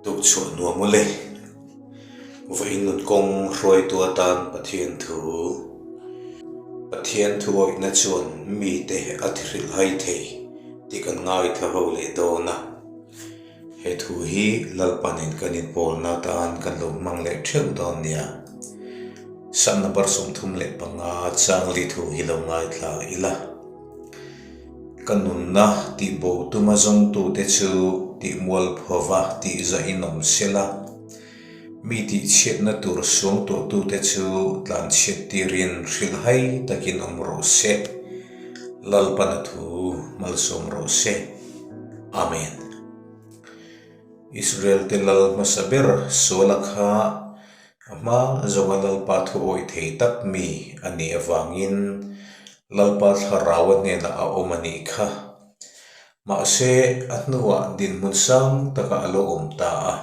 Tukchhuah nuam ule. Vawiin nun kawng hruaitu atan Pathian thu Pathian thu awihna chuan mite a tihrilh hai thei tih kan ngaithla ho leh dawn a. He thu hi Lalpanin kan inpawlna atan kan lo hmang leh theuh dawn nia. Sam number 35 changli thu hi lo ngaithla ila. Ka nunna tihbo tuma zawngtute chu tihmualphova tihzah in awm sela, mi tihchhiatna tur suangtuahtute chu tlanchhiat tirin hrilhhai takin awm rawh se. Lalpana thu malsawm rawh se. Amen. Israel te lal hmasa ber Saula kha a hma zawnga Lalpa thu awih thei tak mi a nih avangin Lalpa Thlarau a hnenah a awm a nih kha. Mahse, a hnuah dinhmun sang takah a lo awm ta a.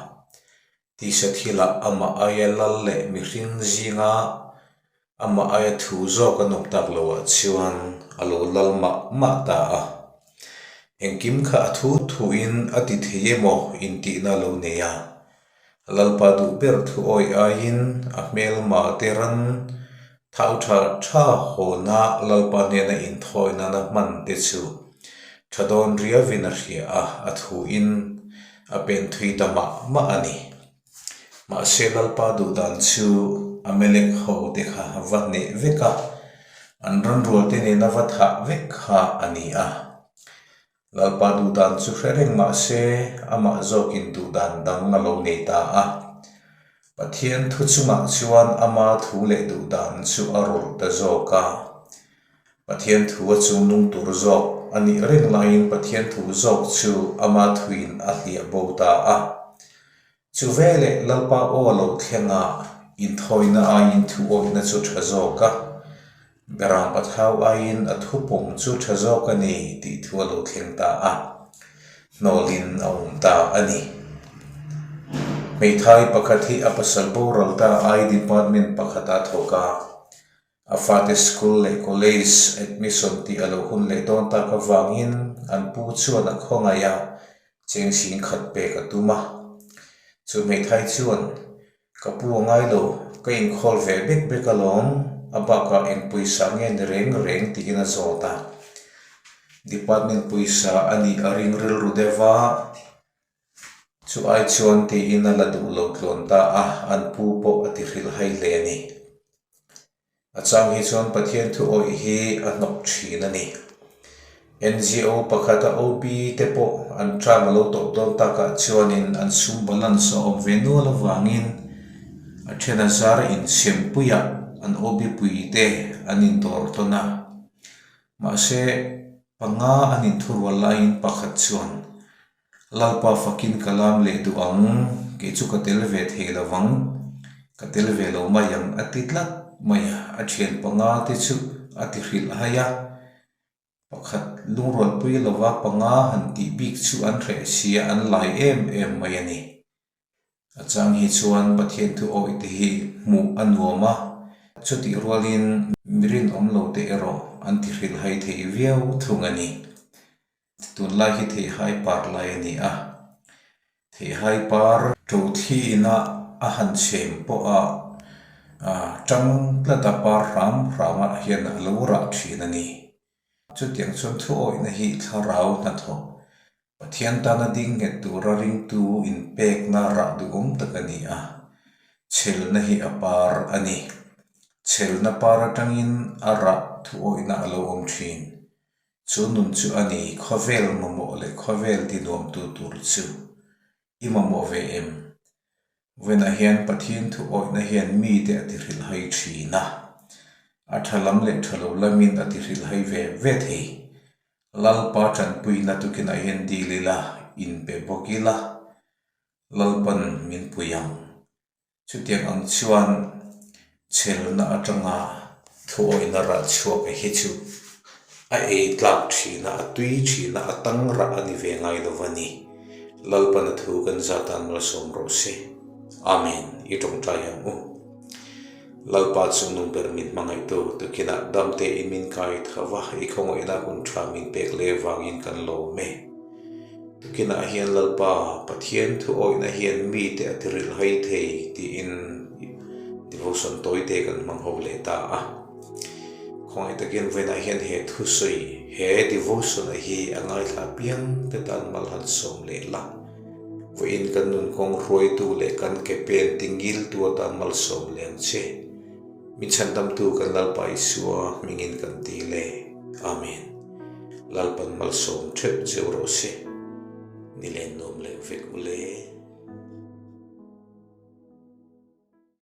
Tisa thilah amah aia lal leh mihring zinga amah aia thu zawk an awm tak loah chuan a lo lal mah mah ta a. Engkim kha a thu thuin a ti thei emaw intihna a lo nei a. Lalpa duh ber thu awih aiin a hmelma te ran thau tha tha hawna Lalpa hnena inthawi nana hman te chu tha dawn riauin a hria a, a thuin a pen thui ta mah mah a ni. Mahse Lalpa duh dan chu Amalek ho te kha va hneh vek a, an ranrual te nena va thah vek kha a ni a. Lalpa duh dan chu hre reng mah se amah zawkin duh dan dang a lo nei ta a. Pathian thu chungah chuan ama thu leh duh dan chu a rawlh ta zawk a. Pathian thu a chungnung tur zawk a nih reng laiin Pathian thu zawk chu ama thuin a hliah bo ta a. Chu veleh Lalpa aw lo thleng a, inthawina aiin thu awihna chu tha zawk a, Beram pathau aiin a thu pawm chu tha zawk a ni tih thu a lo thleng ta a, hnawlin a awm ta a ni. Hmeithai pakhat hi a pasal boral ta ai department pakhat a thawk a, a fate school leh college admission tih a lo hun leh dawn tak avangin an pu chuan a khawngaih a, cheng sing khat pek a tum a. Chu hmeithai chuan, Ka pu a ngai lo, ka inkhawl ve bek bek alawm, a bakah eng pawisa nge ni reng reng tiin a zawt a. Department pawisa a nih a ring rilru deuh a. Chu ai chuan tiin a la duh lo tluan ta a, an pu pawh a ti hrilh hai hle a ni. A chang hi chuan Pathian thu awih hi a hnawk thin a ni. NGO pakhata OB te pawh an term a lo tawp dawn takah chuanin an sum balance a awm ve nual avangin a then a zar insiampuiah an OB pui te an indawr tawn a. Mahse, panga an inthurual laiin pakhat chuan Lalpa fakin ka lam leh duh ang, kei chu ka tel ve thei lo vang, ka tel ve lo mai ang a ti tlat mai a, a thian panga te chu a ti hrilh hai a, pakhat lungrualpui lova panga han tih bik chu an hreh sia an lai em em mai a ni. A chang hi chuan Pathian thu awih te hi hmuh a nuam a, chutih rualin mi rinawm lo te erawh an ti hrilh hai thei viau thung a ni. Tunlai hi theihai par lai a ni a, theihai par to thli ina a han chhem pawha tang tlat a par hram hramah hian a lo rah thin a ni. Chutiang chuan thuawihna hi thlarau hnathawk Pathian tana ding nghet tura ringtu inpekna rah duhawm tak a ni a, chhelna hi a par a ni. Chhelna par atangin a rah thuawihna a lo awm thin. Chu nun chu a ni, khawvel mamawh leh khawvel tinuamtu tur chu i mamawh ve em? Vawiinah hian Pathian thu awihna hian mite a tihrilhhai thin a, a tha lam leh tha lo lamin a tihrilhhai ve ve thei. Lalpa tanpuina tukinah hian dil ila, inpe bawk ila, Lalpan min pui ang. Chutiang ang chuan chhelna atanga thuawihna rah chhuak hi chu a ei tlak thin a, a tui thin a, a tang rah a ni ve ngai lo va ni. Lalpana thu kan zat tan malsawm rawh se. Amen. I tawngtai ang u. Lalpa chu nung ber min hmangaihtu tukinah damte in min kai tho va, i khawngaihna hun tha min pek leh vangin kan lawm e. Tukinah hian Lalpa Pathian thu awihna hian mite a tirilhai thei tiin devotion tawite kan hmang ho leh ta a. Khawngaih takin vawiinah hian he thusawi, he devotion a hi a ngaithla piang te tan mal han sawm leh la. Vawiin kan nun kawng hruaitu leh kan ke pen tingiltu atan malsawm leh ang che. Min chhandamtu kan Lalpa Isua hmingin kan ti le. Amen. Lalpan malsawm theuh cheu rawh se. Ni len nuam leh vek u le.